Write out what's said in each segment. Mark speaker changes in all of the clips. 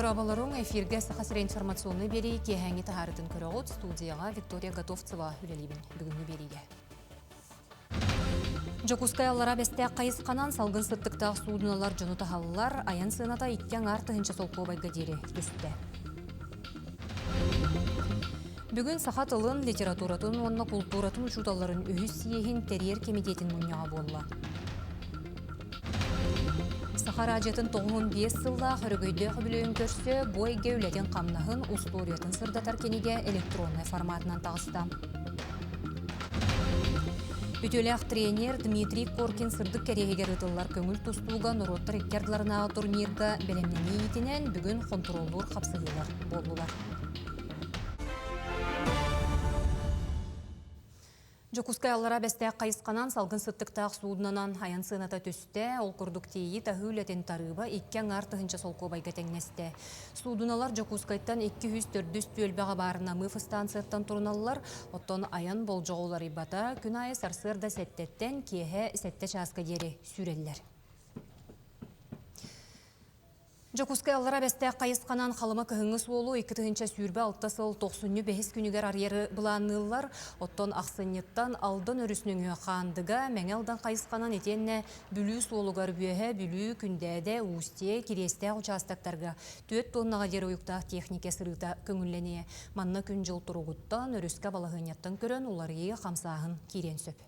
Speaker 1: Дорооболоруҥ, эфиргэ Саха сирэ информационнай биэрии киэһээҥҥи таһаарытын көрөҕүт. Студияҕа Виктория Готовцева үлэлиибин бүгүҥҥү биэриигэ. Дьокуускай Аллараа Бэстээх хайысханан салгын сыттыктаах суудуналар дьону таһаллар, айан сыаната 2,5 тыһыынча солкуобайга диэри түстэ. Бүгүн саха тылын, литературатын уонна култууратын учууталларын үһүс съеһин тэрийэр кэмитиэтин мунньаҕа буолла. Саха араадьыйатын 95 сыллаах өрөгөйдөөх үбүлүөйүн көрсө бу эйгэ үлэтин-хамнаһын, устуоруйатын сырдатар кинигэ электроннай форматынан таҕыста. Үтүөлээх тренер Дмитрий Коркин сырдык кэриэһигэр ыытыллар көҥүл тустууга норуоттар икки ардыларынааҕы турнирга бэлэмнэнии иитинэн бүгүн хонтуруоллуур хапсыһыылар буоллулар. Дьокуускай Аллараа Бэстээх хайысханан салгын сыттыктаах суудунанан айан сыаната түстэ. Ол курдук тиэйии таһыы үлэтин тарыыба 2,5 тыһыынча солкуобайга тэҥнэстэ. Суудуналар Дьокуускайтан 204 түөлбэҕэ баар Намыв станцияттан туруналлар. Оттон айан болдьоҕо уларыйбата. Күн аайы сарсыарда сэттэттэн киэһэ сэттэ чааска диэри сүүрэллэр. Дьокуускай Аллараа Бэстээх хайысханан Халыма кыһыҥҥы суолу 2026 сыл тохсунньу бэһис күнүгэр арыйары былаанныыллар. Оттон ахсынньыттан Алдан өрүс нөҥүө Хаандыга, Мэҥэ Алдан хайысханан итиэннэ Бүлүү суолугар Үөһээ Бүлүү, Күндээдэ, Устье, Кириэстээх учаастактарга 4 тоннаҕа диэри уйуктаах техникэ сырыыта көҥүллэниэ. Манна күн-дьыл туругуттан, өрүскэ балаһыанньаттан көрөн уларыйыы, хамсааһын киириэн сөп.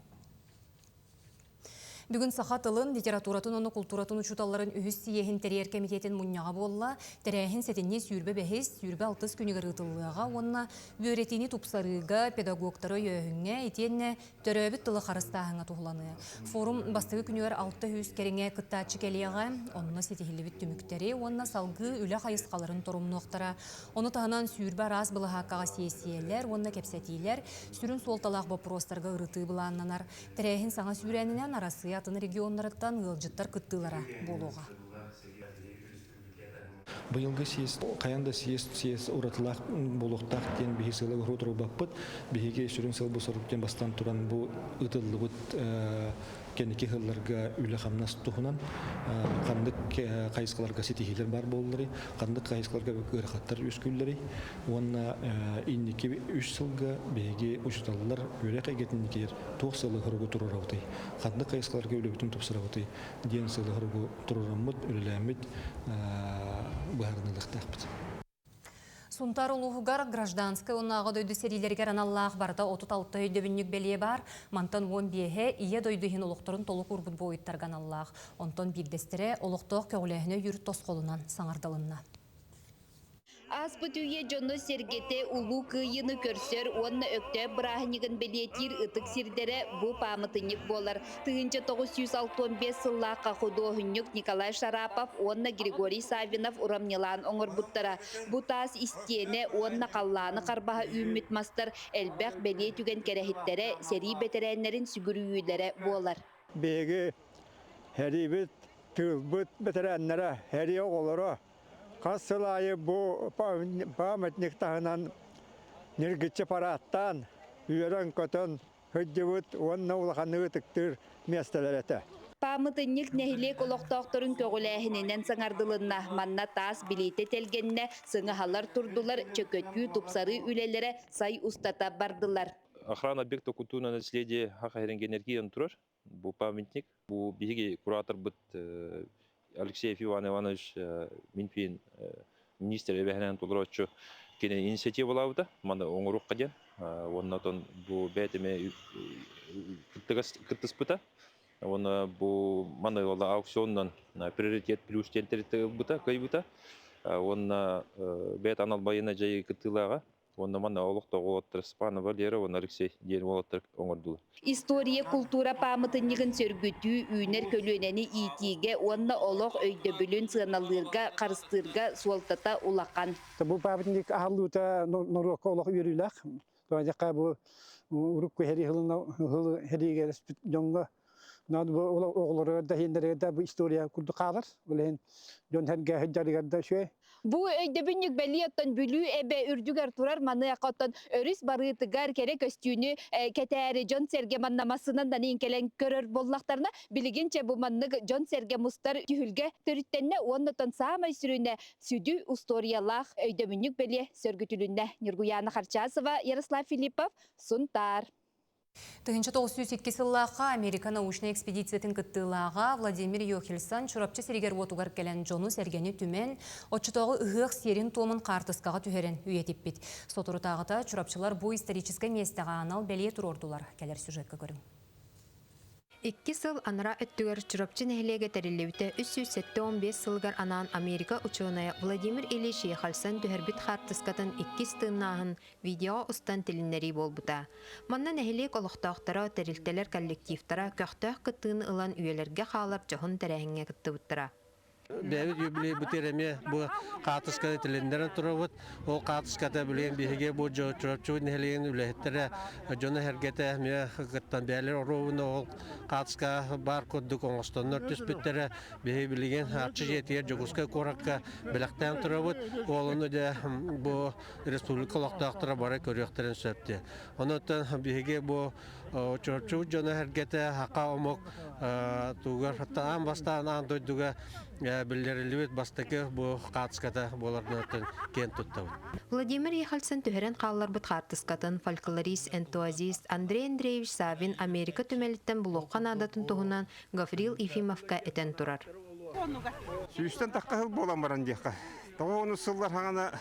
Speaker 1: Бүгүн саха тылын, литературатын уонна култууратын учууталларын үһүс съеһин тэрийэр кэмитиэтин мунньаҕа буолла. Тэрээһин сэтинньи 25-ис, 26-ыс күнүгэр ыытыллыаҕа уонна үөрэтиини тупсарыыга, педагогтары өйөөһүҥҥэ итиэннэ төрөөбүт тылы харыстааһыҥҥа туһуланыа. Форум бастакы күнүгэр 600 кэриҥэ кыттааччы кэлиэҕэ, онно ситиһиллибит түмүктэри уонна салгыы үлэ хайысхаларын торумнуохтара. Ону таһынан 20 араас былаһааккаҕа сиэссийэлэр уонна кэпсэтиилэр, сүрүн суолталаах боппуруостарга ырытыы былааннанар. Тэрээһин саҥа сүүрээнинэн Арассыыйа атын регионнарыттан ыалдьыттар кыттыылара буолуоҕа.
Speaker 2: Быйылгы съезд хайан да съезд съезд уратылаах буолуохтаах диэн биһи сыала уруу турбаппыт. Биһиги сүрүн сыалбыт сорук диэн бастан туран бу ытыллыбыт кэнники сылларга үлэ-хамнас туһунан ханнык хайысхаларга ситиһиилэр баар буолларый, ханнык хайысхаларга ыарахаттар үөскүүллэрий уонна инники үс сылга биһиги учууталлар үөрэх эйгэтин туох сыалы-соругу туруорабытый, ханнык хайысхаларга үлэбитин тупсарабытый диэн сыалы-соругу туруораммыт, үлэлээммит быһаарыныылыахтаахпыт.
Speaker 1: Сунтаар улууһугар гражданскай уонна Аҕа дойду сэриилэригэр аналлаах барыта 36 өйдөбүнньүк бэлиэ баар. Мантан 15-э Ийэ дойду иһин олохторун толук уурбут буойуттарга аналлаах. Онтон биирдэстэрэ олохтоох көҕүлээһинэ өйүүр тосхолунан саҥардылынна.
Speaker 3: Ааспыт үйэ дьоно-сэргэтэ Улуу Кыайыыны көрсөр уонна Өктөөп бырааһынньыгын бэлиэтиир ытык сирдэрэ бу пааматынньык буолар. 1965 сыллаахха худуоһунньук Николай Шарапов уонна Григорий Саввинов урамньылаан оҥорбуттара. Бу таас истиэнэ уонна халлааны харбаһа үүммүт мастар элбэх бэлиэ түгэн кэрэһиттэрэ, сэрии бэтэрээннэрин сүгүрүйүүлэрэ буолар.
Speaker 4: Биһиги сэриибит, тыылбыт бэтэрээннэрэ, сэрии оҕолоро Хас сыл аайы бу памятник таһынан ньиргиччи парааттаан, үөрэн-көтөн сылдьыбыт уонна улаханнык ытыктыыр миэстэлэр этэ.
Speaker 3: Паамытынньык нэһилиэк олохтоохторун көҕүлээһининэн саҥардылынна. Манна таас билиитэ тэлгэннэ, сыҥаһалар турдулар, чөкөтүү, тупсарыы үлэлэрэ сай устата бардылар.
Speaker 5: Охрана объекта культурного наследия Саха сирин турар. Бу памятник. Бу биһиги кураторбыт Алексеев Иван Иванович Минфин министр эбэһинэн толорооччу кини инициативалаабыта маны оҥоруохха диэн уонна отон бу бэйэтэ кыттыспыта уонна бу маны ол аукционунан приоритет плюс диэн тэрилтэ ылбыта кыайбыта уонна бэйэтэ анал байыаннай дьайыы кыттыылааҕа Уонна манна олохтоох уолаттар Спанова Лера уонна Алексей диэн уолаттар оҥордулар.
Speaker 3: История култуура паамытынньыгын сөргүтүү үүнэр көлүөнэни иитиигэ уонна олох өйдөбүлүн сыаналыырга, харыстыырга суолтата улахан.
Speaker 6: Бу памятник аһыллыыта норуокка олох үөрүүлээх. Тоҕо бу урукку сэрии сылын сэриигэ дьоҥҥо бу оҕолоругар да иһиннэригэр да бу история курдук хаалар. Ол иһин дьон сэргэ сылдьарыгар да үчүгэй.
Speaker 3: Бу өйдөбүнньүк бэлиэ оттон Бүлүү эбэ үрдүгэр турар маныаха оттон өрүс барыытыгар кэрэ көстүүнү кэтээри дьон-сэргэ манна массыынан кэлэн көрөр буоллахтарына, билигин чэ бу маннык дьон-сэргэ мустар түһүлгэ төрүттэннэ уонна оттон саамай сүрүнэ сүдү устуоруйалаах өйдөбүнньүк бэлиэ сөргүтүлүннэ. Ньургуйаана Харчасова, Ярослав Филиппов, Сунтаар.
Speaker 1: 1902 сыллаахха Америка научнай экспедициятын кыттыылааҕа Владимир Йохельсон Чурапчы сиригэр-уотугар кэлэн дьону-сэргэни түмэн, оччотооҕу ыһыах сиэрин-туомун хаартыскаҕа түһэрэн үйэтиппит. Соторутааҕыта чурапчылар бу историческай миэстэҕэ анал бэлиэ туруордулар. Кэлэр сюжекка көрүҥ.
Speaker 7: Икки сыл анараа өттүгэр Чурапчы нэһилиэгэ тэриллибитэ 375 сылыгар анаан Америка учуонайа Владимир Ильич Ехальсон түһэрбит хаартыскатын иккис тыыннааһын видеоҕа устан тилиннэрии буолбута. Манна нэһилиэк олохтоохторо, тэрилтэлэр коллективтара көхтөөх кыттыыны ылан үйэлэргэ хаалар дьоһун тэрээһиҥҥэ кыттыбыттара.
Speaker 8: Бэйэбит юбилейбытыгар эмиэ бу хаартысканы тилиннэрэн турабыт. Ол хаартыската билигин биһиги бу Чурапчыбыт нэһилиэгин үлэһиттэрэ, дьоно-сэргэтэ эмиэ кыттан бэйэлэр оруобуна ол хаартыска баар курдук оҥостоннор түспүттэрэ. Биһиги билигин Арчы дьиэтигэр Дьокуускай куоракка бэлэхтээн турабыт. Ол ону дьэ бу республика олохтоохторо бары көрүөхтэрин сөп диye. Онон биһиги бу Чурапчыбыт дьоно-сэргэтэ саха омук тугар аан бастаан аан дойдуга биллэриллибит бастакы бу хаартыската буоларынан киэн туттабыт.
Speaker 7: Владимир Ехальсон түһэрэн хаалларбыт хаартыскатын фольклорист, энтузиаст Андрей Андреевич Саввин Америка түмэлиттэн булуохха наадатын туһунан Гаврил Ефимовка этэн турар.
Speaker 9: Сүүстэн тахха сыл буолан баран диэххэ. Тоҕо ону сыллар хаҥана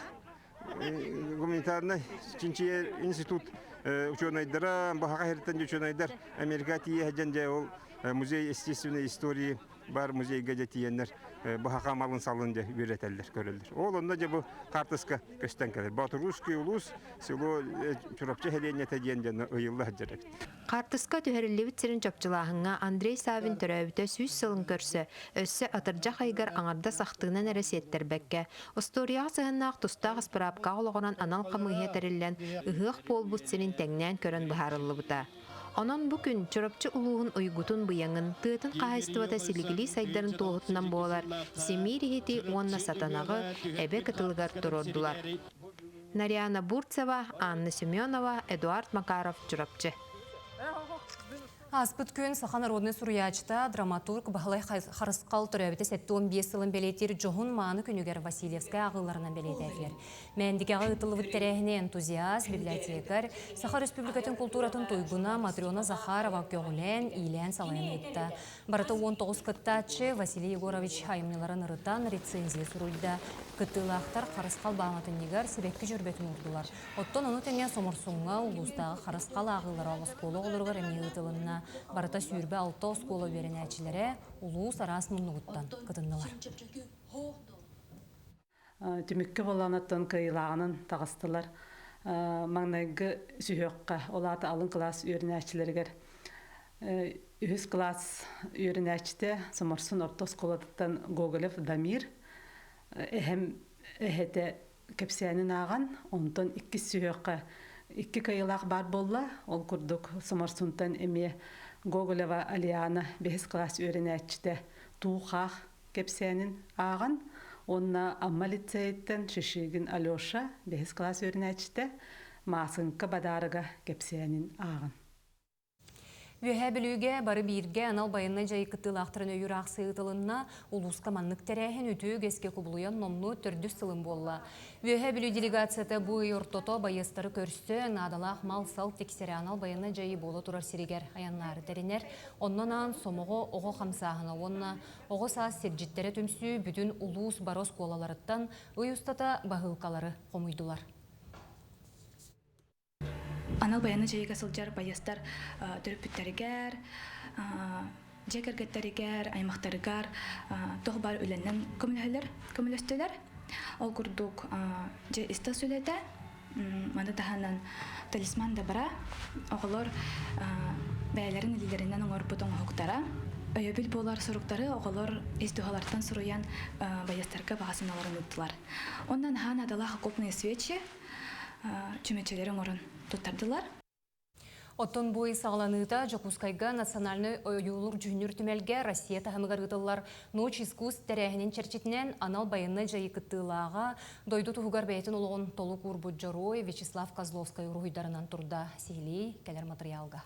Speaker 9: гуманитарнай чинчийэр институт учуонайдара, баһаҕа иһиттэн учуонайдар Америка тиийэ сылдьан дьэ ол музей естественной истории бар музейга дьэ тиийэннэр баһаха малын-салын дьэ үөрэтэллэр, көрөллөр. Ол онно дьэ бу хаартыска көстөн кэлэр. Боотурусский улуус село Чурапчы сэлиэнньэтэ диэн дьэ ыйылла сылдьар эбит.
Speaker 7: Хаартыска түһэриллибит сирин чопчулааһыҥҥа Андрей Савин төрөөбүтэ сүүс сылын көрсө, өссө атырдьах ыйыгар аҥардас ахтыынан эрэ сиэттэрбэккэ, остуоруйаҕа сыһыаннаах тустаах ыспыраапкаҕа олоҕуран анал хамыыһыйа тэриллэн, ыһыах буолбут сирин тэҥнээн көрөн быһаарыллыбыта. Онон бу күн Чурапчы улууһун уйгутун-быйаҥын, тыатын хаһаайыстыбата силигилии сайдарын туоһутунан буолар симиир иһити уонна сатанаҕы эбэ кытылыгар туруордулар. Нарьяна Бурцева, Анна Семенова, Эдуард Макаров, Чурапчы.
Speaker 1: Ааспыт күн саха народнай суруйааччыта, драматург Баһылай Харысхал төрөөбүтэ 75 сылын бэлиэтиир дьоһун мааны күнүгэр Васильевскай ааҕыыларынан бэлиэтээтилэр. Мээндигэҕэ ыытыллыбыт тэрээһини энтузиаст, библиотекарь, Саха Республикатын култууратын туйгуна Матрена Захарова көҕүлээн, иилээн салайан ыытта. Барыта 19 кыттааччы Василий Егорович айымньыларын ырытан рецензия суруйда. Кыттыылаахтар Харысхал бааматынньыгар сибэкки дьөрбөтүн уурдулар. Оттон ону тэҥэ Соморсуҥҥа улуустааҕы Харысхал ааҕыылара оскуола оҕолоругар эмиэ ыытылынна. Барыта 26 оскуола үөрэнээччилэрэ улуус араас муннугуттан кытыннылар.
Speaker 10: Түмүккэ боллаанаттан кыайыылааҕынан таҕыстылар. Маҥнайгы сүһүөххэ, ол аата алын кылаас үөрэнээччилэригэр үһүс кылаас үөрэнээччитэ Соморсун орто оскуолатыттан Гоголев Дамир эһэм эһэтэ кэпсээнин ааҕан, онтон иккис сүһүөххэ икки кыайыылаах баар буолла. Ол курдук Соморсунтан эмиэ Гоголева Алиана бэһис кылаас үөрэнээччитэ Туу-хаах кэпсээнин ааҕан уонна Амма лицейиттэн Шишигин Алеша бэһис кылаас үөрэнээччитэ Маасыҥка Бадаарыга кэпсээнин ааҕан.
Speaker 1: Үөһээ Бүлүүгэ бары бииргэ анал байыаннай дьайыы кыттыылаахтарын өйүүр аахсыйа ыытылынна. Улууска маннык тэрээһин үтүө үгэскэ кубулуйан номнуо төрдүс сылын буолла. Үөһээ Бүлүү делегацията бу ый ортото байыастары көрсө, наадалаах мал-сал тиксэрэ анал байыаннай дьайыы буола турар сиригэр айаннаары тэринэр. Онно анаан Сомоҕо оҕо хамсааһына уонна Оҕо саас сирдьиттэрэ түмсүү бүтүн улуус бары оскуолаларыттан ый устата баһыылкалары хомуйдулар.
Speaker 11: Анал байыаннай дьайыыга сылдьар байыастар төрөппүттэригэр, дьиэ кэргэттэригэр, аймахтарыгар туох баар үлэнэн көмөлөһөлөр, көмөлөстүлэр. Ол курдук дьэ истас үлэтэ, маны таһынан талисман добра оҕолор бэйэлэрин илиилэринэн оҥорбут оҥоһуктара өйөбүл буолар суруктары оҕолор ис дууһалартан суруйан байыастарга баҕа санааларын ыыттылар. Онно наһаа наадалаах окопные свечи чүмэчилэри оҥорон туттардылар.
Speaker 1: Оттон бу ый саҕаланыыта Дьокуускайга национальнай ойуулук дьүһүннүүр түмэлгэ Россия таһымыгар ыытыллар Ночь искусств тэрээһинин чэрчитинэн анал байыаннай дьайыы кыттыылааҕа, дойду туһугар бэйэтин олоҕун толук уурбут дьоруой Вячеслав Козловскай уруһуйдарынан турда. Сиһилии кэлэр матырыйаалга.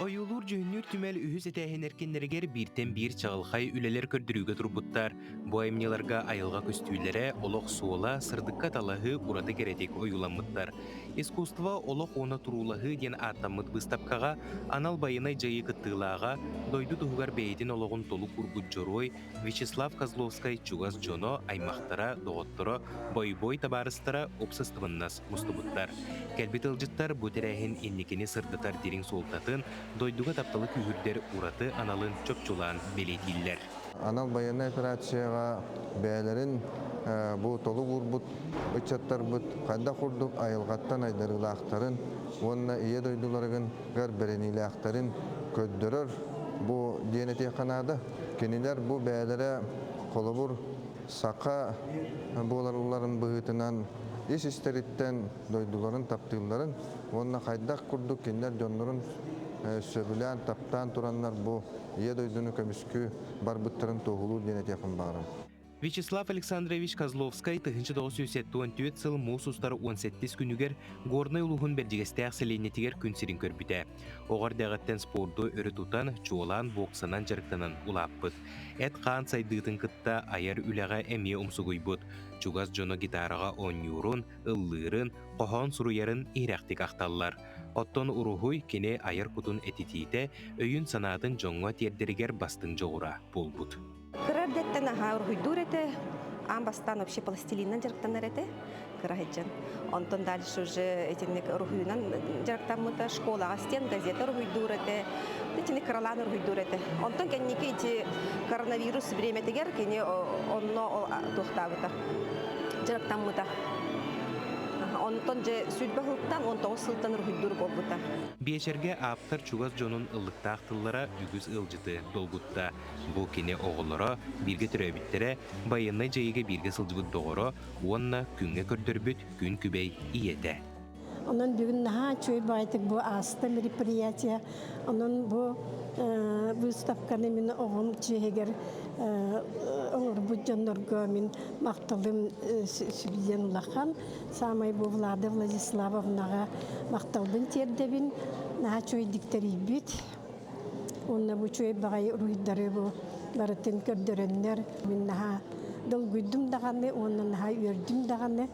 Speaker 12: Ойуулуур-дьүһүннүүр түмэл үһүс этээһин эркиннэригэр бииртэн биир чаҕылхай үлэлэр көрдөрүүгэ турбуттар. Бу айымньыларга айылҕа көстүүлэрэ, олох суола, сырдыкка талаһыы ураты кэрэтик ойууламмыттар. Искусство олох уонна туруулаһыы диэн ааттаммыт быыстапкаҕа анал байыаннай дьайыы кыттыылааҕа, дойду туһугар бэйэтин олоҕун толук уурбут дьоруой Вячеслав Козловскай чугас дьоно, аймахтара, доҕотторо, бойобуой табаарыстара уопсастыбаннас мустубуттар. Кэлбит ыалдьыттар бу тэрээһин инникини сырдатар дириҥ суолтатын, дойдуга тапталы күүһүрдэр ураты аналын чопчулаан бэлиэтииллэр.
Speaker 13: Анал байыаннай операцияҕа бэйэлэрин бу толук уурбут ыччаттарбыт хайдах курдук айылҕаттан айдарыылаахтарын уонна Ийэ дойдуларыгар бэриниилээхтэрин көрдөрөр бу диэн этиэххэ наада. Кинилэр бу бэйэлэрэ холобур саха буолалларын быһыытынан ис истэриттэн дойдуларын таптыылларын уонна хайдах курдук кинилэр дьоннорун сөбүлээн таптаан тураннар бу Ийэ дойдуну көмүскүү барбыттарын туоһулуур диэн этиэхпин баҕарабын.
Speaker 12: Вячеслав Александрович Козловскай 1974 сыл муус устар 17 күнүгэр Горнай улууһун Бэрдьигэстээх сэлиэнньэтигэр күн сирин көрбүтэ. Оҕо эрдэҕиттэн спорду өрө тутан, чуолаан боксанан дьарыктанан улааппыт. Эт-хаан сайдыытын кытта айар үлэҕэ эмиэ умсугуйбут. Чугас дьоно гитараҕа оонньуурун, ыллыырын, хоһоон суруйарын иһирэхтик ахталлар. Оттон уруһуй кини айар кутун этитиитэ, өйүн-санаатын дьоҥҥо тиэрдэригэр бастыҥ дьоҕура буолбут.
Speaker 14: Кыра эрдэттэн аһаа уруһуйдуур этэ. Аан бастаан вообще пластилинынан дьарыктанар этэ кыра сылдьан. Онтон дальше уже итинник уруһуйунан дьарыктаммыта. Школаҕа стен газета уруһуйдуур этэ. Итинник кыралаан уруһуйдуур этэ. Онтон кэнники ити коронавирус бириэмэтигэр кини онно туохтаабыта, дьарыктаммыта. Онтон дьэ сүүрбэ сылтан, 19 сылтан уруһуйдуур буолбута.
Speaker 12: Биэчэргэ ааптар чугас дьонун ыллыктаах тыллара үгүс ыалдьыты долгутта. Бу кини оҕолоро, бииргэ төрөөбүттэрэ, байыаннай дьайыыга бииргэ сылдьыбыт доҕоро уонна күҥҥэ көрдөрбүт күн күбэй ийэтэ.
Speaker 15: Онон бүгүн наһаа үчүгэй баҕайытык бу ааста мероприятие. Онон бу выставканы мин оҕом чиэһигэр оҥорбут дьоннорго мин махталым сүрдьэн улахан. Саамай бу Влада Владиславовнаҕа махталбын тиэрдэбин. Наһаа үчүгэйдик тэрийбит. Уонна бу үчүгэй баҕайы уруһуйдары бу барытын көрдөрөннөр мин наһаа долгуйдум даҕаны уонна наһаа үөрдүм даҕаны.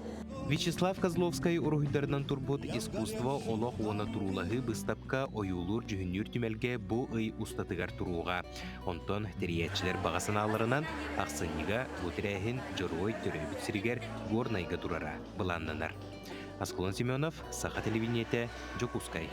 Speaker 12: Вячеслав Козловскай уруһуйдарынан турбут «Искусство, олох уонна туруулаһыы» быыстапка ойуулуур-дьүһүннүүр түмэлгэ бу ый устатыгар туруоҕа. Онтон тэрийээччилэр баҕа санааларынан ахсынньыга бу тэрээһин Дьоруой төрөөбүт сиригэр Горнайга турара былааннанар. Аскалон Семенов, Саха телевидениетэ, Дьокуускай.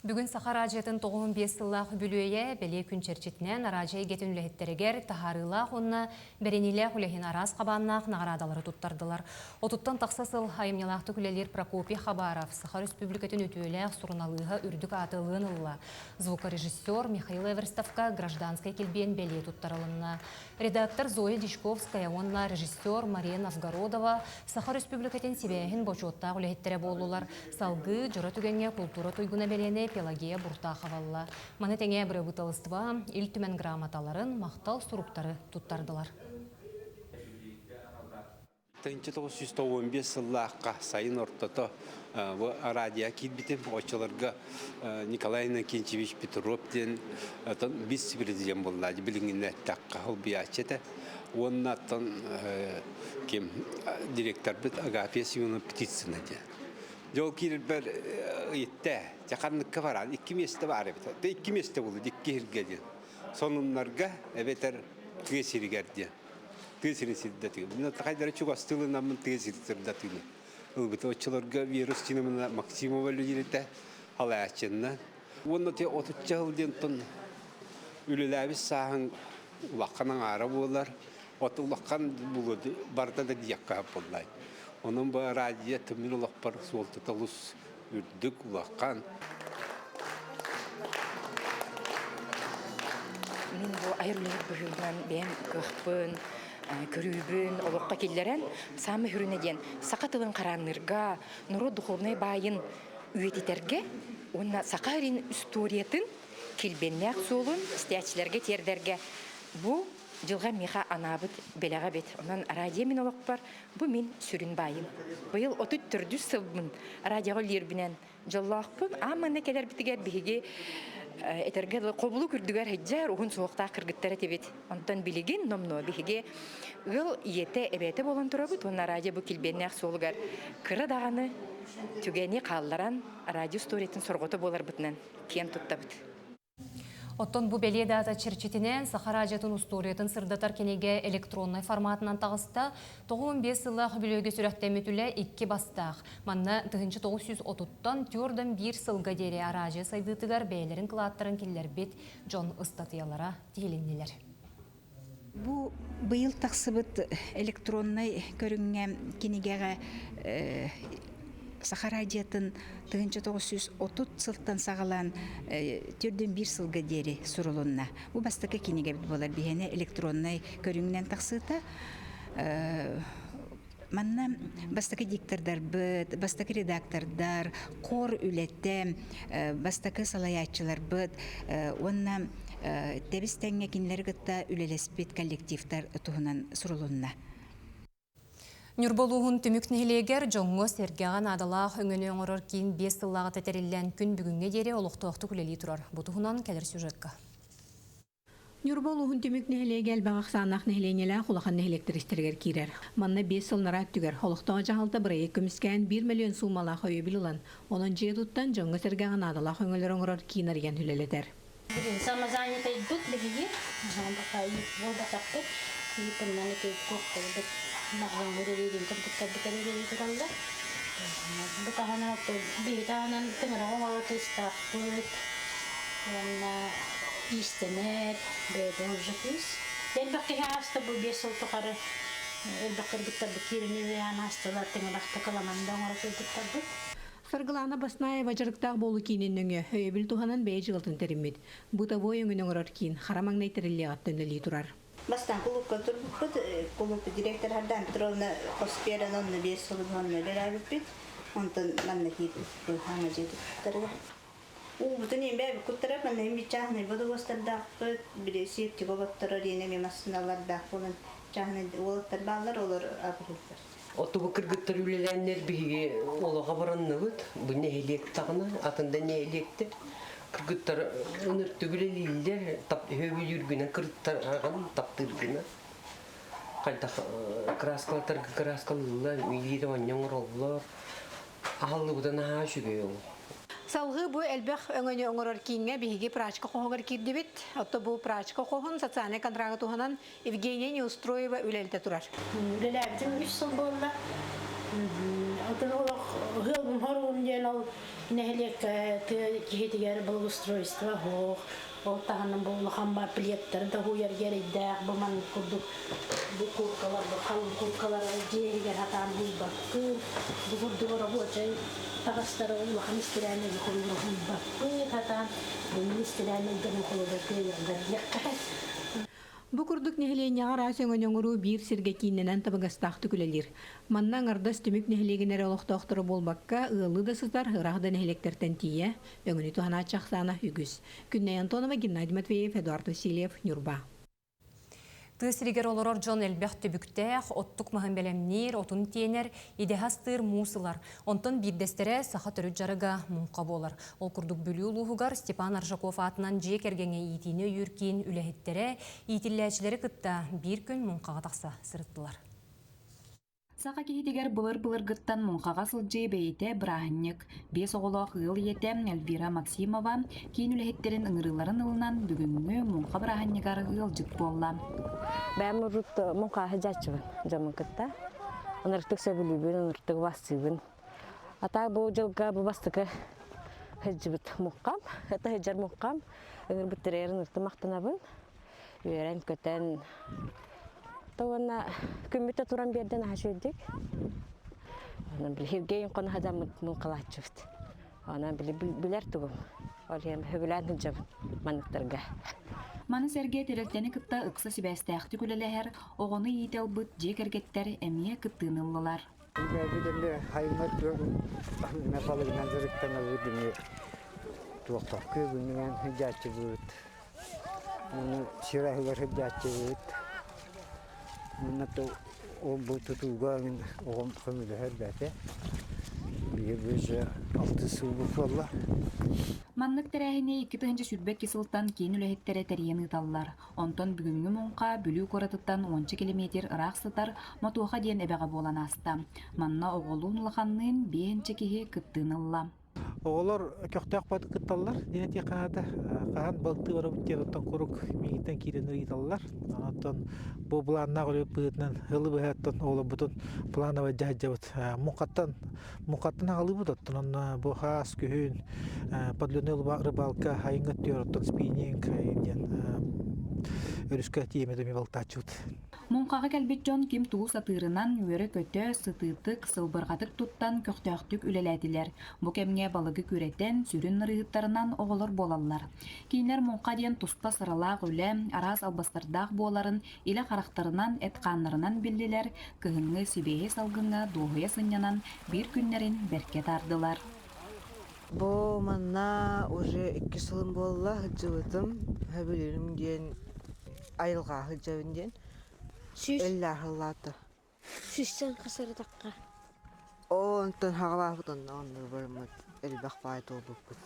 Speaker 1: Бүгүн Саха араадьыйатын 95 сыллаах үбүлүөйэ бэлиэ күн чэрчитинэн араадьыйа эйгэтин үлэһиттэригэр таһаарыылаах уонна бэриниилээх үлэһин араас хабааннаах наҕараадалары туттардылар. Отуттан тахса сыл айымньылаахтык үлэлиир Прокопий Хабаров Саха Өрөспүүбүлүкэтин үтүөлээх суруналыыһа үрдүк ааты ылыан ылла. Звукорежиссер Михаил Эверстовка гражданскай килбиэн бэлиэ туттарылынна. Редактор Зоя Дьячковская уонна режиссер Мария Новгородова Саха Өрөспүүбүлүкэтин сибээһин бочуоттаах үлэһиттэрэ буоллулар. Салгыы дьоро түгэҥҥэ култуура туйгуна бэлиэни Пелагея Буртахова ылла. Маны тэҥэ бырабыыталыстыба Ил Түмэн грамоталарын, махтал суруктары туттардылар.
Speaker 16: 1995 сыллаахха сайын ортото бу радио киирбитим. Оччолорго Николай Иннокентьевич Петров диэн вице-президент буолла билиҥҥинэ эттэххэ холбуйааччы этэ. Уонна оттон ким директорбыт Агафья Семеновна Птицына диэн. Дьэ ол киирэрбэр ыйытта, дьэ ханныкка бараан икки миэстэ баар эбит. Да икки миэстэ буолла икки сиргэ диэн. Сонуннарга эбэтэр тыа сиригэр диэн. Тыа сирин сирдэтигэ. Мин хайдары чугастыылынаммын тыа сирин сырдатыыны ылбыта. Оччолорго Вера Устиновна Максимова үлэлиирэтэ халааччынна. Уонна те отучча сыл диэн тон үлэлээбит сааһыҥ улахан аҥаара буолар. От улахан булу барыта да диэххэ буоллай. Онон бу радио түмүн олохпор суолтата олус үрдүк улахан.
Speaker 17: Мин бу айар үлэһит быһыытынан бэйэм кыахпын, көрүүбүн олоххо киллэрэн, саамай сүрүнэ диэн саха тылын хараанныырга, норуот духовнай баайын үйэтитэргэ уонна саха сирин историятын килбиэннээх суолун истээччилэргэ тиэрдэргэ бу дьылҕа миэхэ анаабыт бэлэҕэ эбит. Онон радио мин олохпор бу мин сүрүн баайым. Быйыл 34 сылбын радиоҕа үлэлиирбинэн дьоллоохпун. Аан манна кэлэрбитигэр биһиги этэргэ дылы хобулук үрдүгэр сылдьар уһун суһуохтаах кыргыттар этибит. Онтон билигин номнуо биһиги ыал ийэтэ, эбээтэ буолан турабыт уонна радио бу килбиэннээх суолугар кыра даҕаны түгэни хаалларан радио историятын сорҕото буоларбытынан киэн туттабыт.
Speaker 1: Оттон бу бэлиэ даата чэрчитинэн Саха радиотын устуоруйатын сырдатар кинигэ электроннай форматынан таҕыста. 95 сыллаах үбүлүөйгэ сүрэхтэммит үлэ икки бастаах. Манна 1930-тан түөрдөн биир сылга диэри араадьыйа сайдыытыгар бэйэлэрин кылааттарын киллэрбит дьон ыстатыйалара тиһилиннилэр.
Speaker 18: Бу быйыл тахсыбыт электроннай көрүҥҥэ кинигэҕэ Саха радиотын 1930 сылтан саҕалаан төрдүн биир сылга диэри сурулунна. Бу бастакы кинигэбит буолар биһиэнэ электроннай көрүҥүнэн тахсыыта. Манна бастакы диктордарбыт, бастакы редактордар, хор үлэтэ, бастакы салайааччыларбыт уонна тэбис тэҥҥэ кинилэри кытта үлэлэспит коллективтар туһунан сурулунна.
Speaker 1: Ньурба улууһун Түмүк нэһилиэгэр дьоҥҥо-сэргэҕэ наадалаах өҥөнү оҥорор киин биэс сыллааҕыта тэриллэн күн бүгүҥҥэ диэри олохтоохтук үлэлии турар. Бу туһунан кэлэр сюжекка.
Speaker 19: Ньурба улууһун Түмүк нэһилиэгэ элбэх ахсааннаах нэһилиэнньэлээх улахан нэһилиэктэр истэригэр киирэр. Манна биэс сыл нараа өттүгэр олохтоох дьаһалта бырайыак көмүскээн биир мөлүйүөн суумалаах өйөбүл ылан, онон дьиэ туттан дьоҥҥо-сэргэҕэ наадалаах өҥөлөрү оҥорор киин арыйан үлэлэтэр.
Speaker 20: Билигин самозанятайбыт биһиги, пока буолбатахпыт, ииппиннэн ити куохтарбыт маҕаһыыҥҥа үлэлиирин кыргыттарбыт үлэлии тураллар. Бу таһынан биһи таһынан тыҥырах оҥорор кыыстаахпыт уонна иистэнэр бэйэтин уже кыыс. Элбэх киһи ааста бу биэс сыл тухары элбэх кыргыттарбыт киирэн үлэлээн аастылар, тыҥырахта кыламан да оҥоро кыргыттарбыт.
Speaker 19: Саргылаана Баснаева дьарыктаах буолуу киинин нөҥүө өйөбүл туһанан бэйэ дьыалатын тэриммит. Бытовой өҥөнү оҥорор киин хара маҥнай тэриллиэҕиттэн үлэлии турар.
Speaker 21: Бастаан кулуупка турбуппут, кулууп директор Хардаан Петровна хос биэрэн онно биэс сыл онно үлэлээбиппит. Онтон манна киирбиппит хаҥа дьиэ туттарыгар. Уубутун имбээбит куттара манна имбит чааһынай бодобуостардаахпыт, били сиэптик оботторор иэнэ эмиэ массыыналардаах буолан чааһынай уолаттар бааллар, олор абырыыллар.
Speaker 22: Оттубу кыргыттар үлэлээннэр биһиги олоҕо баранныбыт. Бу нэһилиэк даҕаны, атын да нэһилиэктэр кыргыттар ыныртык үлэлииллэр, хөбүлүүргүнэн кырыттарҕан таптыыргына. Хайдах кырааскалатарга кырааскалыыллар, илиитэ оонньоҥ оҥороллор. Аһыллыбыта наһаа үчүгэй ол.
Speaker 19: Салгыы бу элбэх өҥөнү оҥорор кииҥҥэ биһиги прачка хоһугар киирдибит. Отто бу прачка хоһун социальнай контрагы туһанан Евгения Неустроева үлэлэтэ турар.
Speaker 20: Үлэлээбитим үс сыл буолла. Отон олох ыһыалбым хоругум диэн ол нэһилиэккэ тыа киһитигэр благоустройство суох. Ол таһынан бу улахан бар пледтары да уйарга эрэйдээх бу маннык курдук бу куркалар бу халыҥ куркалары дьиэ иһигэр сатаан уйбаккын. Бу курдук рабочай таҕастары улахан истирээннэргэ холобура уйбаппыт сатаан. Бу мин истирээннэргин холобура кыайарга диэххэ.
Speaker 19: Бу курдук нэһилиэнньэҕэ араас өҥөнү оҥоруу биир сиргэ кииннэнэн табыгастаахтык үлэлиир. Манна аҥардас Түмүк нэһилиэгин эрэ олохтоохторо буолбакка, ыаллыы да сытар, ыраах да нэһилиэктэртэн тиийэ, өҥөнү туһанааччы ахсаана үгүс. Күннэй Антонова, Геннадий Матвеев, Эдуард Васильев, Ньурба.
Speaker 1: Тыа сиригэр олорор дьон элбэх түбүктээх, оттук маһын бэлэмниир, отун тиэнэр, идэһэ астыыр, муус ылар. Онтон биирдэстэрэ саха төрүт дьарыга муҥха буолар. Ол курдук Бүлүү улууһугар Степан Аржаков аатынан дьиэ кэргэҥҥэ иитиини өйүүр киин үлэһиттэрэ иитиллээччилэри кытта биир күн муҥхаҕа тахса сырыттылар.
Speaker 23: Саха киһитигэр былыр-былыргыттан муҥхаҕа сылдьыы бэйэтэ бырааһынньык. Биэс оҕолоох ыал ийэтэ Эльвира Максимова киин үлэһиттэрин ыҥырыыларын ылынан бүгүҥҥү муҥха бырааһынньыгар ыалдьыт буолла.
Speaker 24: Бэйэм урут муҥхаҕа сылдьааччыбын дьоммун кытта. Ынырыктык сөбүлүүбүн, ынырыктык убастыыбын. А так бу дьылга бу бастакы сылдьыбыт муҥхам, это сылдьар муҥхам. Ыҥырбыттарыгар ынырыктык махтанабын. Үөрэн-көтөн то уонна күммүт да туран биэрдэ наһаа үчүгэйдик. Онон били Сергей хоно муҥхалааччыбыт. Онон били билэр тугум. Ол иһин сөбүлээн сылдьабын манныктарга.
Speaker 23: Маны сэргэ тэрилтэни кытта ыкса сибээстээхтик үлэлэһэр, оҕону иитэ ылбыт дьиэ кэргэттэр эмиэ кыттыыны ыллылар.
Speaker 2: Бэйбит эмиэ хайыҥҥа түөн балыгынан дьарыктанабыт эмиэ туохха күөгүнүнэн сылдьааччыбыт уонна сир аһыгар сылдьааччыбыт уонна ол бу тутууга оҕом көмөлөһөр бэйэтэ биир быыча алтыс сыл буолла.
Speaker 23: Маннык тэрээһини 2022 сылтан киин үлэһиттэрэ тэрийэн ыыталлар. Онтон бүгүҥҥү муҥха Бүлүү куоратыттан уонча килэмиэтир ыраах сытар Мотуоха диэн эбэҕэ буолан ааста. Манна оҕолуун улаханныын биэһинчэ киһи кыттыыны ылла.
Speaker 4: Оҕолор көхтөөх бат кытталлар диэн этиэххэ наада. Хаһан балтыы барабыт диэн оттон курук миигиттэн киирэн ыйыталлар. Оттон бу былааннаах үлэ быһыытынан ылы быһааттан оҕолорбутун плановай дьаһайдьабыт. Муҥхаттан муҥхаттан аҕалыыбыт оттон онно бу хаас күһүн подледная рыбалка айыҥҥа өттүгэр оттон спиннинг диэн өрүскэ тиэмэ эмиэ балтааччыбыт.
Speaker 23: Муҥхаҕа кэлбит дьон ким тугу сатыырынан үөрэ-көтө, сытыытык, сылбырҕатык туттан көхтөөхтүк үлэлээтилэр. Бу кэмҥэ балыгы күрэтэн, сүрүн ырыыһыттарынан оҕолор буолаллар. Кинилэр муҥха диэн туспа сыралаах үлэ, араас албастардаах буоларын илэ харахтарынан, эт-хааннарынан биллилэр, кыһыҥҥы сибиэһэй салгыҥҥа дуоһуйа сынньанан биир күннэрин бэркэ таардылар.
Speaker 5: Бу манна уже икки сылым буолла сылдьыбытым. Сөбүлүүрүм диэн айылҕа сылдьабын диэн. Эллээхиллаата.
Speaker 6: Сүүстэн хасарытахха.
Speaker 5: Оо, онтон хаҕалаабыт онно онно барыммыт элбэх баай туолбуппут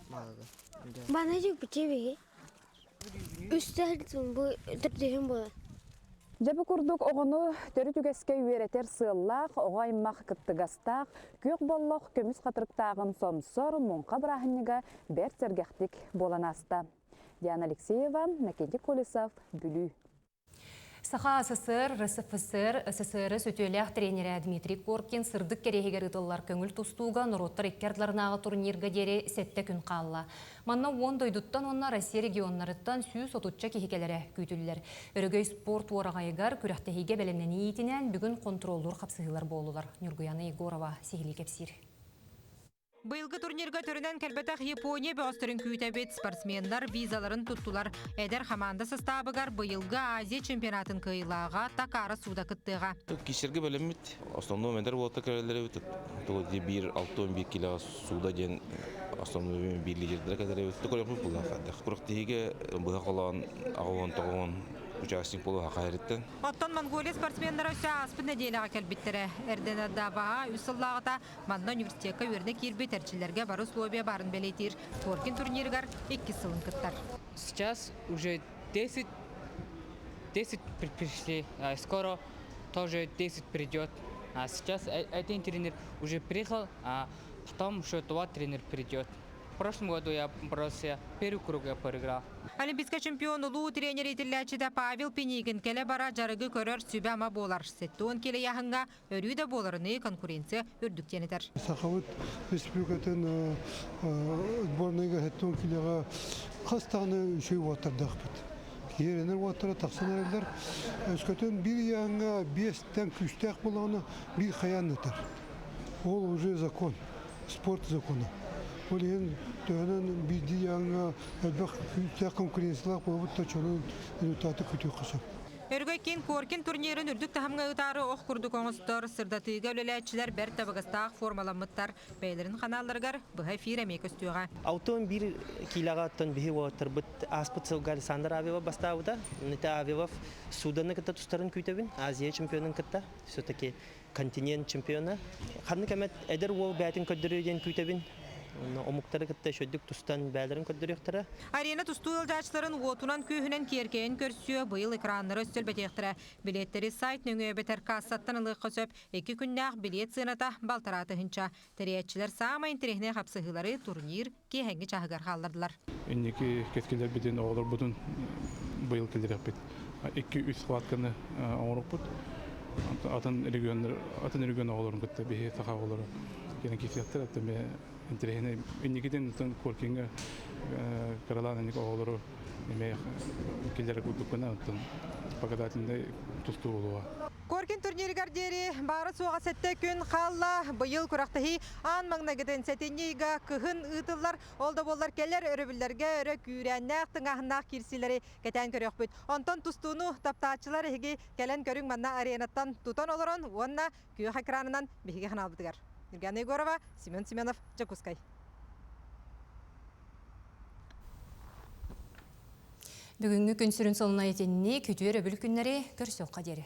Speaker 5: маалыгы.
Speaker 6: Бана дьүкпүтэ Үстэ бу төрдүһүн буолар.
Speaker 25: Дьэ бу курдук оҕону төрүт үгэскэ үөрэтэр сыаллаах, оҕо аймах кыттыгастаах, күөх боллох көмүс хатырыктааҕын сомсор муҥха бырааһынньыга бэрт сэргэхтик буолан ааста. Диана Алексеева, Накентий Колесов, Бүлүү.
Speaker 1: Саха СССР, РСФСР, СССР үтүөлээх тренерэ Дмитрий Коркин сырдык кэриэһигэр ыытыллар көҥүл тустууга норуоттар икки ардыларынааҕы турнирга диэри сэттэ күн хаалла. Манна уон дойдуттан уонна Россия регионнарыттан 130 киһи кэлэрэ күүтүллэр. Өрөгөй спорт уораҕайыгар күрэхтэһиигэ бэлэмнэнии иитинэн бүгүн хонтуруоллуур хапсыһыылар буоллулар. Ньургуяна Егорова сиһилии кэпсиир.
Speaker 26: Быйылгы турнирга төрүнэн кэлбэтэх Япония бөҕөстөрүн күүтэбит. Спортсменнар визаларын туттулар. Эдэр хамаанда састаабыгар быйылгы Азия чемпионатын кыайыылааҕа Такара Суда кыттыаҕа.
Speaker 27: Кишерге бөлөммүт. Основной эдэр уолта кэлэллэрибит. Туга биир 6-11 килоҕа Суда диэн основной биир лидердэрэ кэлэрибит. Көрөкпүт буллаах. Курактиһиге быһа холоон аҕуон тоҕуон участник буолу хахайрыттан.
Speaker 26: Оттон Монголия спортсменнара өссө ааспыт нэдиэлэҕэ кэлбиттэрэ. Эрдэнэрдабаҕа үс сыллааҕыта Манна университекка үөрэнэ киирбит эрчиллэргэ бары условия баарын бэлиэтиир Коркин турнирыгар иккис сылын кыттар.
Speaker 28: Сейчас уже 10, 10 пришли, скоро тоже 10 придет. А сейчас один тренер уже приехал, а потом еще два тренера придет. В прошлом году я боролся, первый круг я проиграл.
Speaker 26: Олимпийскай чемпион улуу тренер итиллээччитэ Павел Пинигин кэлэ-бара дьарыгы көрөр сүбэ-ама буолар. Сеттуон килэйаһыҥҥа өрүү да буоларыныы конкуренция үрдүктэн этэр.
Speaker 29: Сахабыт республикатын сборныйга хэттон килеҕэ хас даҕаны үчүгэй уоттардаахпыт. Киэрэнэр уоттара тахсан эрэллэр. Өскөтүн биир ыйааҥҥа биэстэн күүстээх буоллаҕына биир хайаан ытар. Ол уже закон, спорт закона. Ол иһин төһөнөн биирдии ыйааҥҥа элбэх күүстээх конкуренциялаах буолбут да чонун результаты күтүөххэ сөп.
Speaker 26: Өргөй Кин Коркин турнирын үрдүк таһымҥа ыытаары ох курдук оҥостор, сырдатыыга үлэлээччилэр бэрт табыгастаах формаламмыттар. Бэйэлэрин ханаалларыгар быһа эфир эмиэ көстүөҕэ.
Speaker 30: Алтон биир киилэҕэ оттон биһи уолаттарбыт ааспыт сылга Александр Авилов бастаабыта. Это Авилов Суданы кытта тустарын күүтэбин, Азия чемпионун кытта. Все-таки континент чемпиона. Ханнык эмэ эдэр уол бэйэтин көрдөрүө диэн күүтэбин. Омуктары кытта үчүгдүк тустан бээлэрин көрдөрүөхтэрэ.
Speaker 26: Арена тустуу ыалдьааччыларын уотунан-күүһүнэн киэркэйэн көрсүө, быйыл экраннары өссө элбэтиэхтэрэ. Билиэттэри сайт нөҥүө эбэтэр кассаттан ылыахха сөп. Икки күннээх билиэт сыаната балтараа тыһыынча. Тэрийээччилэр саамай интэриэһинэй хапсыһыылары турнир киэһэҥҥи чааһыгар хааллардылар.
Speaker 31: Инники кэскилэрбитин, оҕолорбутун быйыл киллэриэхпит. Икки-үс схватканы оҥоруппут. Атын регионнар, атын регион оҕолорун кытта биһи саха оҕолоро кэлэн киирсиэхтэр. Оттон интэриэһинэй инникитин Показательнай тустуу буолуоҕа.
Speaker 26: Коркин турнирыгар диэри баара суоҕа сэттэ күн хаалла. Быйыл күрэхтэһии аан маҥнайгытын сэтинньи ыйга кыһын ыытыллар. Ол да буоллар кэлэр өрөбүллэргэ өрө күүрээннээх, тыҥааһыннаах киирсиилэри кэтээн көрүөхпүт. Онтон тустууну таптааччылар эһиги кэлэн көрүҥ манна аренаттан тутан олорон уонна күөх экранынан биһиги ханаалбытыгар. Нюргана Егорова, Семен Семенов, Дьокуускай.
Speaker 1: Бүгүҥҥү күн сүрүн сонуна итинник үтүө өрөбүл күннэри көрсүөххэ диэри.